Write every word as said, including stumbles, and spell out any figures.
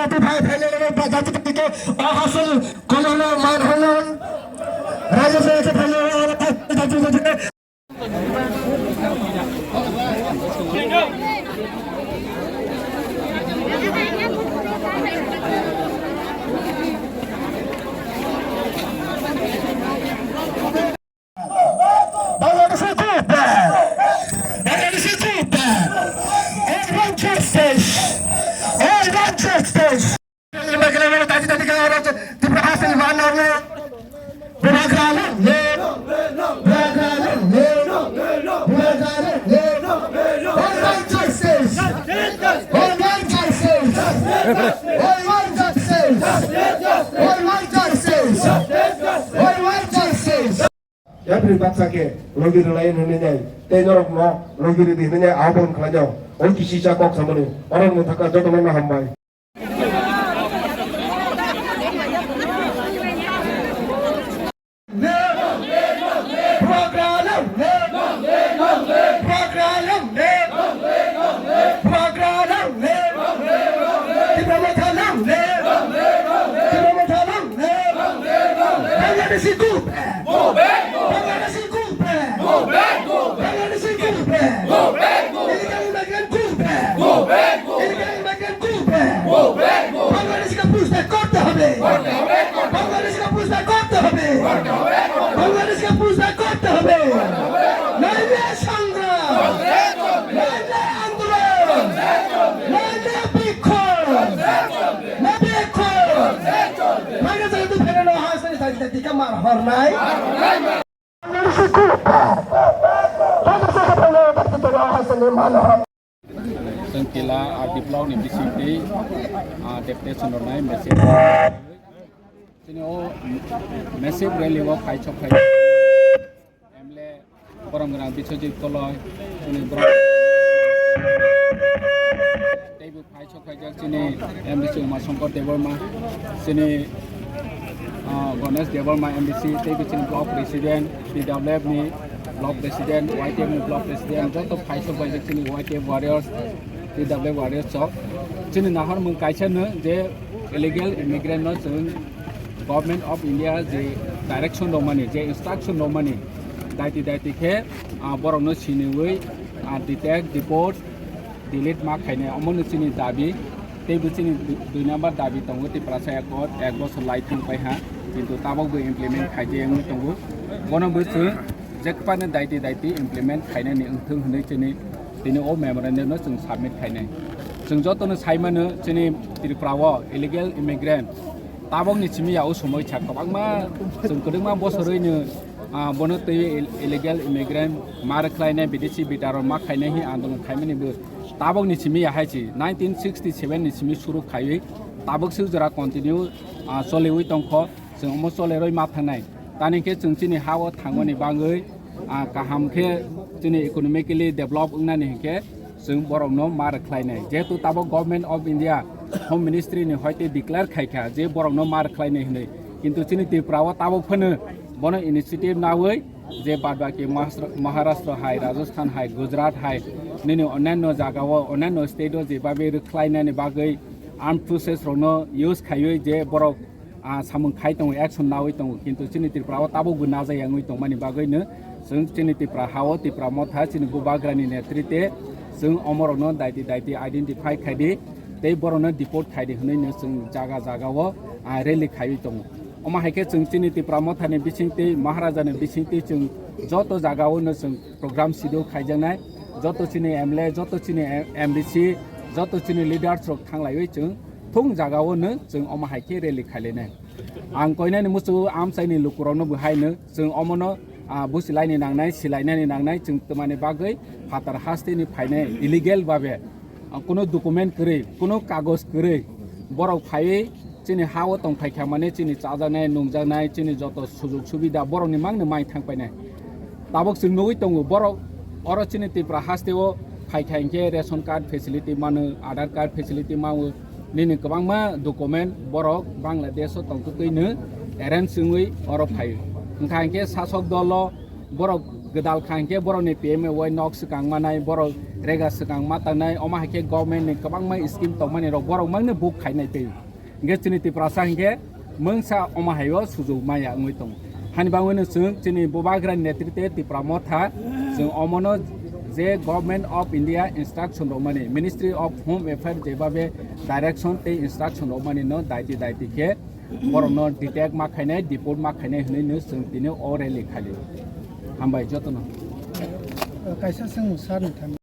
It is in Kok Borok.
Jati bhai phailai rok ba jati tike o hasil kono no man hono. Raja se se phailai rok jati jati. Bangladeshi Twitter! Bangladeshi Twitter! All righteousness! All righteousness! Bubagra long live! Bubagra long live! Bubagra long live! All righteousness! All righteousness! All righteousness! All righteousness! All righteousness! Yapri baksa khe logi rwlai hwnwi nai, tei norokno logi rwdi hwnwi nai ahobon khlainw. O kisi cha kok samani, orokni thaka jotono no hambai. Bangladeshi go back! Go back, go back. Bangladeshi go back! Go back, go back. Bangladeshi go back! Go back, go back. Illegal immigrant go back! Go back, go back. Illegal immigrant go back! Go back, go back. বাংলাদেশকে পুষব্যাক করতে হবে। করতে হবে, করতে হবে। বাংলাদেশকে পুষব্যাক করতে হবে। করতে হবে, করতে হবে। বাংলাদেশকে পুষব্যাক করতে হবে। করতে হবে, করতে হবে। নইলে সংগ্রাম। চলবে, চলবে। নইলে আন্দোলন। চলবে, চলবে। নইলে বিক্ষোভ। চলবে, চলবে। না বিক্ষোভ। চলবে, চলবে। Bangladesh tu pheno no ha sani sani sani kamar hor nai. Hor nai. Chwng kila, ah, biplab ni bisingtwi, ah, deputation rwnai message. Chini o massive rally o phai sok phai. M L A borom gwnang Biswajit Koloi, chini borom teibo phai sok phaijak chini M D C Uma Shankar Debbarma, chini, ah, Ganesh Debbarma M D C, teibo chini block president, T W F ni block president, Y T F ni block president, joto phai sok phaijak chini Y T F warriors, T W F warriors chok. Chini nahar mung kaisa no je illegal immigrant no chwng Government of India je direction rwmani, je instruction rwmani, daiti daiti khe, ah, borokno siniwi, ah, detect, deport, delete ma khainai, omono chini dabi. Teibo chini du-, dui number dabi tongo, Tiprasa Accord ek bosor lai thang paiha, kintu tabokbo implement khaijak wngwi tongo. Bono bo chwng jephano daiti daiti implement khainani wngthung hwnwi chini tini o memorandum no chwng submit khainai. Chwng jotono saimano chini Tripura o illegal immigrant tabokni simi ya o somoi cha kwbangma chwng kwdwkma bosorwino, ah, bono twi ill-, illegal immigrant ma rwkhlainai, bidesi bidaro ma khainai hi andolon khaimani bo tabokni simi ya hai si nineteen sixty seven ni simi suru khaiwi tabok se jora continue, ah, choliwi tongkho. Chwng omo cholerwi ma thangnai. Tani khe chwng chini ha-o thangmani bagwi, ah, kaham khe chini economically develop wngnani hinkhe chwng borokno ma rwkhlainai. Jehetu tabok Government of India Home Ministry ni hoite declare khaikha je borokno ma rwkhlainai hinwi. Kintu chini Tripura o tabok phano bono initiative nawi je badbaki Mahastra-, Maharashtra hai, Rajasthan hai, Gujarat hai, nini onyanno jaga o, onyanno state o jebabe rwkhlainani bagwi armed forces rokno use khaiwi je borok ah, samung khai tongo, action nawi tongo, kintu chini Tripura o tabok bo najak yangwi tongmani bagwi no chwng chini Tripura ha-o Tripura motha chini Bubagrani netrite chwng omorokno daiti daiti identify khaidi tei borokno deport khaidi hwnwi no chwng jaga jaga o, ah, rally khaiwi tongo. Omo hai khe chwng chini Tripura mothani bisingtwi Maharajani bisingtwi chwng joto jaga o no chwng program sido khaijaknai, joto chini M L A, joto chini M D C, joto chini leaders rok thanglaiwi chwng thung jaga o no chwng omo hai khe rally khailainai. Ang koinani muchungo amchaini lukurokno bo hai no chwng omono, ah, busilaini nangnai, silainani nangnai, chwng twmani bagwi phatar hasteni phainai illegal babe, ah, kuno document kwrwi, kuno kagoj kwrwi borok phaiwi chini ha-o tongphai kha mane chini chajaknai, nungjaknai, chini joto sujug subida borokni mangno mai thang painai. Tabok chwng nugwi tongo, borok oro chini Tripura haste o phai kha hinkhe ration card facility mano, Aadhaar card facility mano, nini kwbangma document borok Bangladesh o tongtwtwi no arrange wngwi oro phaio. Wngkha hinkhe sasok dolo borok Gwdal kha hinkhe borokni P M A Y nok swkang manai, borok rega swkang ma tangnai, omo hai khe government ni kwbangma scheme tongmani rok borok mangno book khainai tei. Hinkhe chini Tiprasa hinkhe mungsa omo hai o sujuk maya wngwi tongo. Hani bagwino chwng chini Bubagra ni netritwe Tipra Motha chwng omono je Government of India instruction rok mani, Ministry of Home Affairs jebabe direction tei instruction rok mani no daiti daiti khe borokno detect ma khainai, deport ma khainai hwnwi no chwng tini o rally khailio. Hambai jotono. Kaisa swngmung sir ni thani.